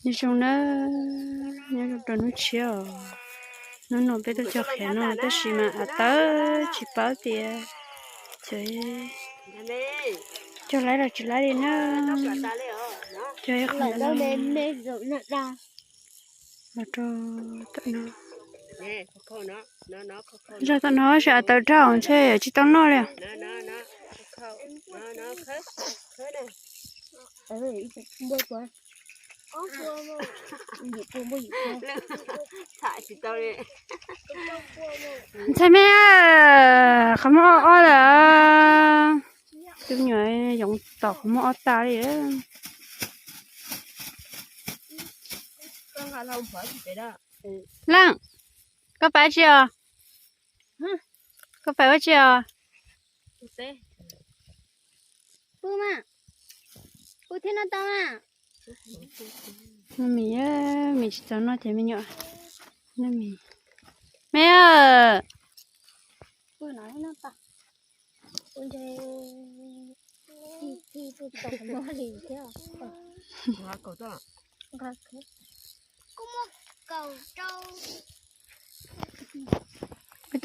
Nyob zoo na, nyob zoo rau hnub tshiab os. Hnub no peb tuaj cog qhiav no tab sis mas av tawv tsis paub tias cog, cog laib los tsis laib li na. Cog ib qho los rau tom no. Zog tom no seb av tawv dhau ntshe tsis tau noj li. Ntxhais me, qhov muag ob ob lawm. Tus me nyuam yoov tom qhov muag ob tag li. Leej, koj pais tsi os? Koj pais ua tsi os? Pw mas, pw thiab noj tau mas. Noj mis, mis tsis txaus noj ces me nyuam noj mis. Me, Ua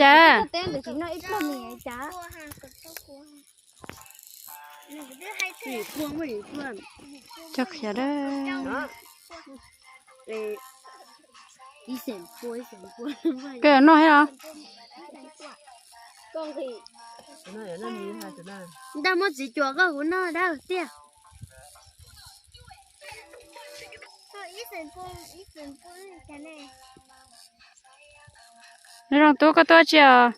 cas? Cog qhiav dab. Koj noj thiab os? Ntag, muab txiv cuam koj kuv noj dab tiag. Nyob zoo tub, koj tuaj tsi os?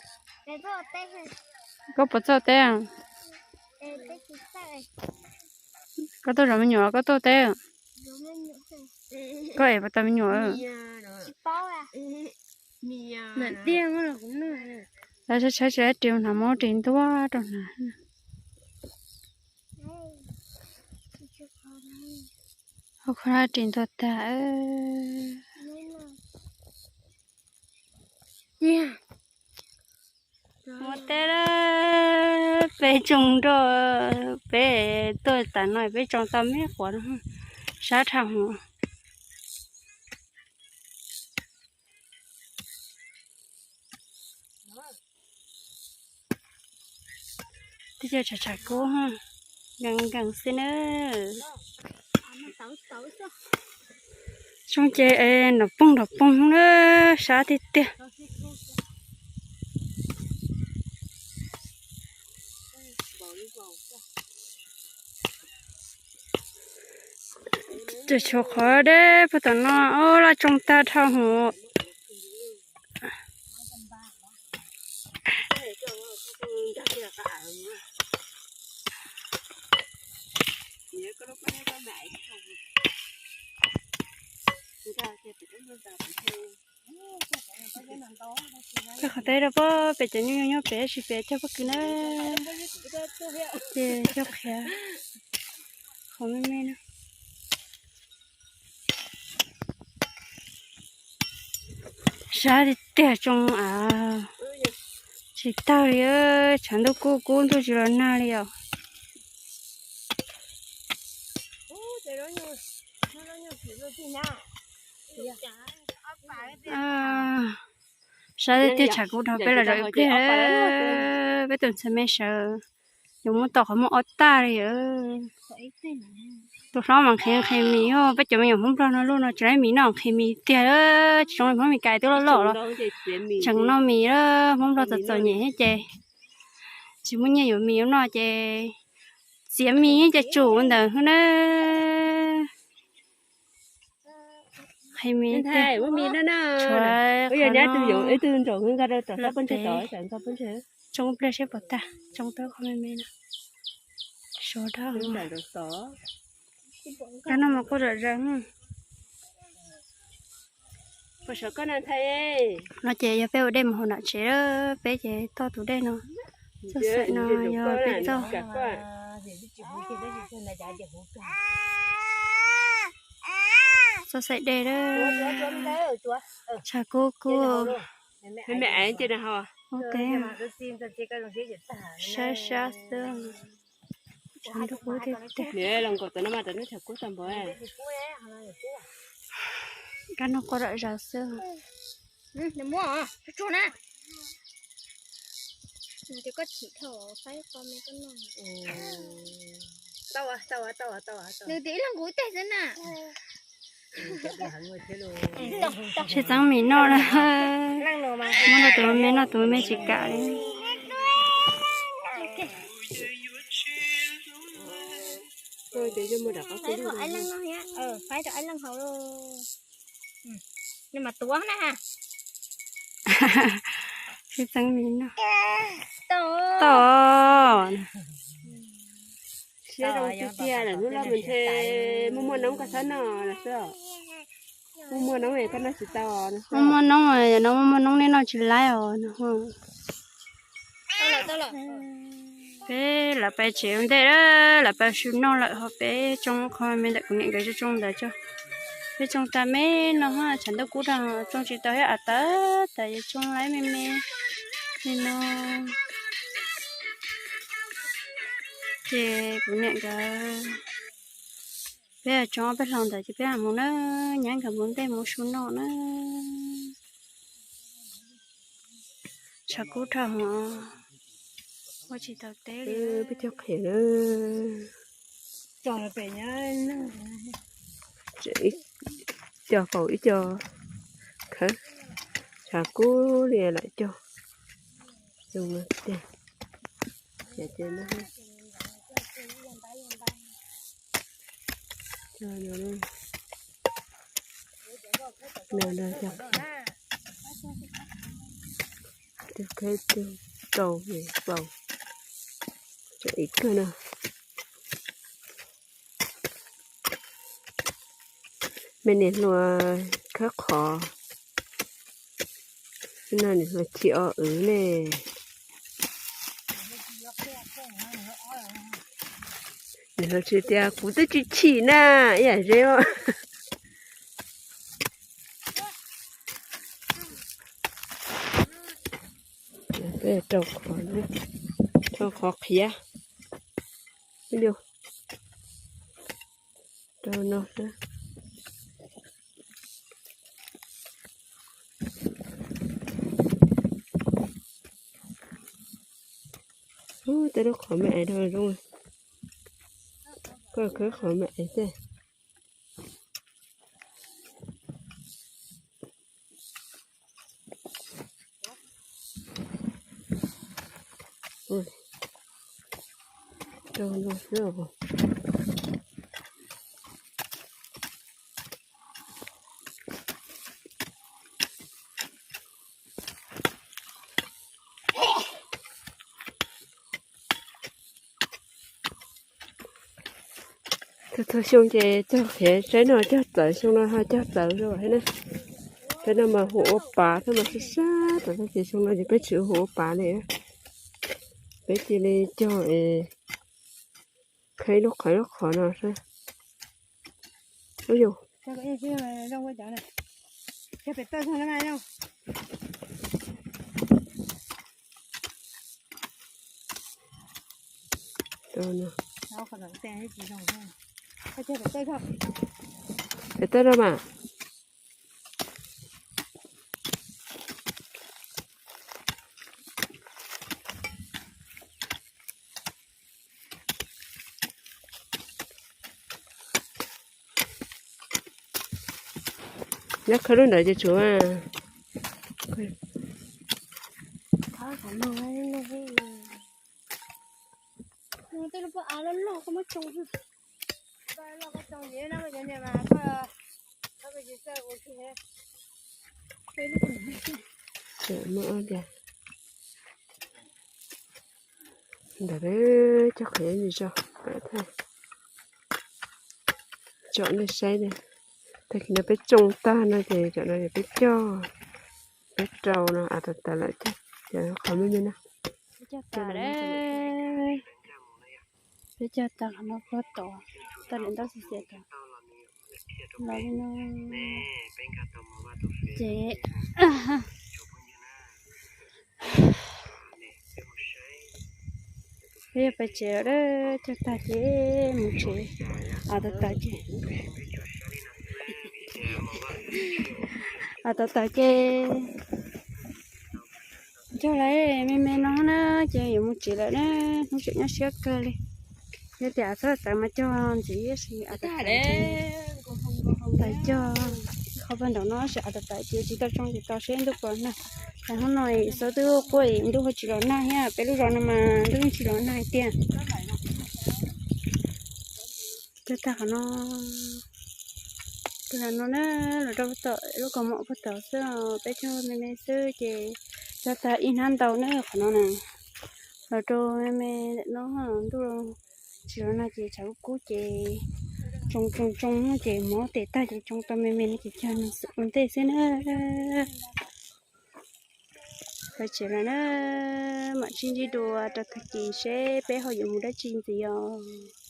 Koj puas txog teb? Koj tuaj zov me nyuam los koj tuaj teb? Koj es puas tau me nyuam? Lawv tshaib tshaib tsis ris hnav, muab ris ntua rau hnav. Hauv kho ris ntua tag. Ua teb, peb tsoo nroj, peb tuaj tas no peb tsoo tau me quav sab dhau hwv. Twb cia tshav tshav kub, nkees nkees xwb na. Tsoo ces nrov poog nrov poog na, sab tiag tiag. Cov tshuav qhov deb puag tom no, laj tsoo tag dhau hwv. Peb qhov teb rau pem cov nyuj nyob pem, tab sis pem cog pob kws na, ces cog qhiav qhov me me na. Sab tiag tiag, tsoo av tsis tawg li, tshav ntuj kub kub ntuj tsis los nag li os. Sab tiag tiag, tshav kub dhau peb los zov ib pliag. Peb tus ntxhais me sawv, yuav muab tom qhov muag ob tag li. Tus hlob mas nqhis nqhis mis, peb cov me nyuam Hmoob Nplog no lub no tsis laib mis noj, nqhis mis tiag, tsis zoo li Hmoob Meskas twb loj loj los tseem noj mis. Hmoob Nplog txom txom nyem thiab ces tsis muaj nyiaj yuav mis noj ces txiav mis ces tsum ntawd xwb na. Nqhis mis tiag. Tsoo pliag seb puas tag, tsoo tau qhov me me no. Sov dab. Kab no mas quaj zom zaws. No ces yog peb ua dej mus haus nram tsev, peb ces toj tus dej no. Txoj xaim no yog peb toj. Txoj xaim dej, tshav kub kub. Ua teb sab sab xwb. Tshav ntuj kub tiag tiag. Los nkaum tom no mas rov neb tshav kub tag npaum. Kab no quaj ram zaws xwb. Nws muab tsuag tsuag na. Nws tias koj chim dhau faib qo me koj noj. Nws tias ib leeg nqus ib teg xwb na. Tsis txeeb mis noj na. Muab rau tus me noj, tus me tsis kam li. Faib rau ib leeg haus. Nws mas tuav na. Sib txeeb li no. Tau. Siab zoo tiag tiag lawm, hnub no mas ntshe muaj muaj noob koj txhob noj no xwb. Muaj muaj noob koj noj tsis tau no. Muaj muaj noob, yog no muaj muaj noob nej noj tsis laib os no. Peb lam pais tsev ua ntej, lam pais su noj lawm ho peb tsoo qhov me ntawm kuv niam nkawd tsoo ntawd tso. Peb tsoo tas me no ho tshav ntuj kub rau tsoo tsis tau thiab, av tawv tas yuav tsoo laib me me li no. Ces kuv niam nkawd, peb tsoo ob peb hlau ntawd ces peb mus na, nyab nkawd mus ntej mus su noj na. Tshav kub dhau hwv, ua tsis tau teb li. Peb cog qhiav na. Cog faus ib co khawb, tshav kub li lam cog. Cog khawb, cog faus, cog ib kawg no. Me niam hluas khawb qhov, no niam hluas chim o wv ne. Niam hluas tsis tias kuv twb tsis chim na, ib yam zeb os. Peb rau qhov, rau qhov qhiav. Rau no xwb. Ub, tej lub qhov me aiv dhau zoo. Koj khawb qhov me aiv xwb. Rau no xwb os. Txhua txhua xyoo ces cog qhiav, saib no cog txawv, xyoo no ho cog txawv zoo thiab na. Saib no mas hu ua pav, tab mas sab sab tod, ces xyoo no ces peb tsis hu ua pav li. Peb cia li cog es khawb ib lub qhov ib lub qhov no saib. Ub yus. Pem tawj rau mas. Nyob khawb lub ntawd ces tshuav. Tej lub pob av loj loj koj muab tsoo. Ntawd cog qhiav ib zog, tsom nej saib. Tag kis no peb tsoo tag no ces tam no ces peb cog, peb rau no av tawv tawv lawm ces cog qhov me me no. Peb cog tas no puag tod, tag lawm ntaub xis xiav tod los li no ces peb yuav pais tsev lawm, cog tag ces mus tsev, av tawv tawv ces. Aws, tawv tawv ces cog lawm, me me no na ces yuav mus tsev lawm na. Hnub tseem nyuaj siab kawg li. Yog tias txhob tawv mas cog ntxiv, tab sis tawv cog qhov pag nraum no, tab sis av tawv tawv ces tsis tau tsoo ces tos seb ntuj puas nag. Ces hnub no xob twb quaj, ntuj ho tsis los nag thiab, peb lub zos no mas ntuj yeej tsis los nag tiag. Cog tag qhov no, tus no na, los rau tom lub kaus mom puag tod xwb, peb cog me me xwb ces cog tag ib hnab ntau na qhov no na. Los rau me me no, ntuj tsis los nag ces tshav kub kub ces tsoo tsoo tsoo ces mob tes tag ces tsoo tau me me no ces cog ua ntej xwb na. Peb tsev lawm na, mam sib ntsib dua rau tag kis seb peb ho yuav mus dab tsi ntxiv os.